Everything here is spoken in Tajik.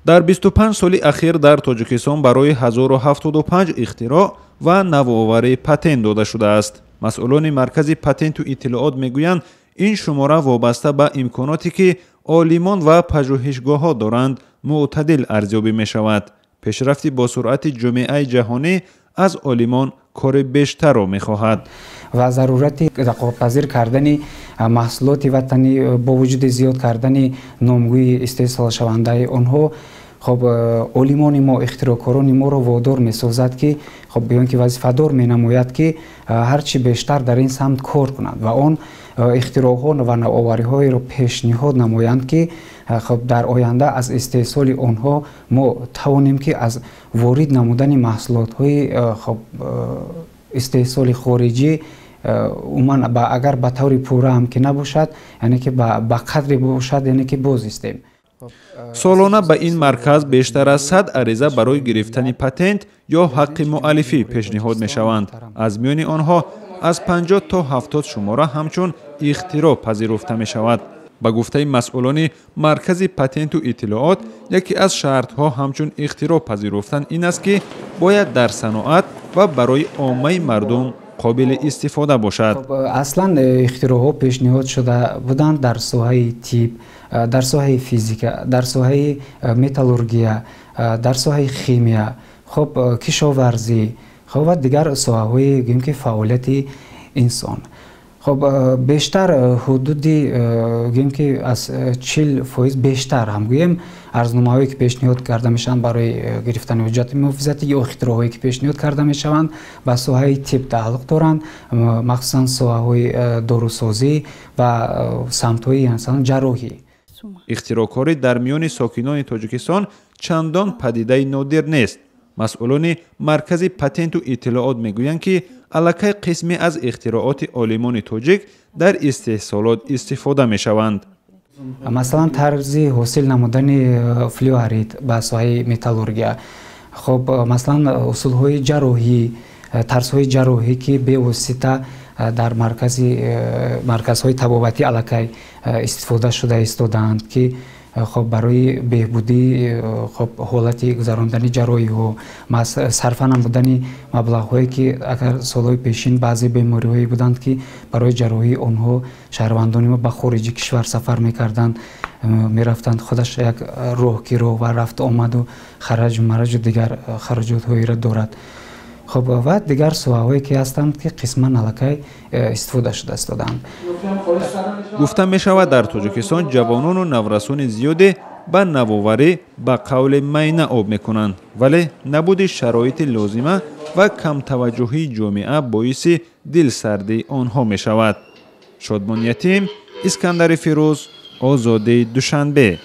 Дар 25 соли ахир дар Тоҷикистон барои 1075 ихтироъ ва навоварӣ патент дода шудааст. Масъулони Маркази патенту иттилоот мегӯянд, ин шумора вобаста ба имконоте, ки олимон ва пажӯҳишгоҳҳо доранд, мӯътадил арзёбӣ мешавад. Пешрафти босуръати ҷомеаи ҷаҳонӣ аз олимон кори бештарро мехоҳад. Ва зарурати рақобатпазир кардани маҳсулоти ватанӣ бо вуҷуди зиёд кардани номгӯи истеҳсолшавандаи онҳо, хоб, олимони мо, ихтироъкорони моро водор месозад, ки, хоб, ё ки вазифадор менамояд, ки ҳарчи бештар дар ин самт кор кунанд ва он ихтироъҳо ва навовариҳоеро пешниҳод намоянд, ки, хоб, дар оянда аз истеҳсоли онҳо мо тавонем, ки аз ворид намудани маҳсулотҳои, хоб, истеҳсоли хориҷӣ умуман, агар ба таври пурра ҳам ки набошад, яъне ки ба қадре бошад, яъне ки боз истем. Солона ба ин марказ бештар аз 100 ариза барои гирифтани патент ё ҳаққи муаллифӣ пешниҳод мешаванд. Аз миёни онҳо аз 50 то 70 шумора ҳамчун ихтироъ пазируфта мешавад. Ба гуфтаи масъулони Маркази патенту иттилоот, яке аз шартҳо ҳамчун ихтироъ пазируфтан ин аст, ки бояд дар саноат ва барои оммаи мардум қобили истифода бошад. Аслан ихтироъҳо пешниҳод шуда буданд дар соҳаи тиб, дар соҳаи физика, дар соҳаи металлургия, дар соҳаи химия, хоб, кишоварзӣ, хоб, ва дигар соҳаҳои, гӯем ки, фаъолияти инсон. Хоб, бештар ҳудуди, гӯем ки, аз 40% бештар ҳам гӯем, арзномаҳое, ки пешниҳод карда мешаванд барои гирифтани ҳуҷҷати муҳофизатӣ ё ихтироъҳое, ки пешниҳод карда мешаванд, ба соҳаи тиб тааллуқ доранд, махсусан соҳаҳои дорусозӣ ва самтҳои, масалан, ҷарроҳӣ. Ихтироъкорӣ дар миёни сокинони Тоҷикистон чандон падидаи нодир нест. Масъулони Маркази патенту иттилоот мегӯянд, ки аллакай қисме аз ихтироъоти олимони тоҷик дар истеҳсолот истифода мешаванд. Масалан, тарзи ҳосил намудани флюорит ба соҳаи металлургия, хоб, масалан, усулҳои ҷарроҳӣ, тарзҳои ҷарроҳӣ, ки бевосита дар марказҳои табобатӣ аллакай истифода шуда истодаанд, ки, хоб, барои беҳбудии, хоб, ҳолати гузарондани ҷарроҳиҳо, сарфа намудани маблағҳое, ки агар солҳои пешин баъзе бемориҳое буданд, ки барои ҷарроҳии онҳо шаҳрвандони мо ба хориҷи кишвар сафар мекарданд, мерафтанд, худаш як роҳкиро ва рафту омаду хараҷу мараҷу дигар хароҷотҳоеро дорад. Хоб, ва дигар соҳаҳое, ки ҳастанд, ки қисман аллакай истифода шуда истодаанд. Гуфта мешавад, дар Тоҷикистон ҷавонону наврасони зиёде ба навоварӣ ба қавле майна об мекунанд, вале набуди шароити лозима ва камтаваҷҷӯҳии ҷомеа боиси дилсардии онҳо мешавад. Шодмон Ятим, Искандари Фирӯз, Озодӣ, Душанбе.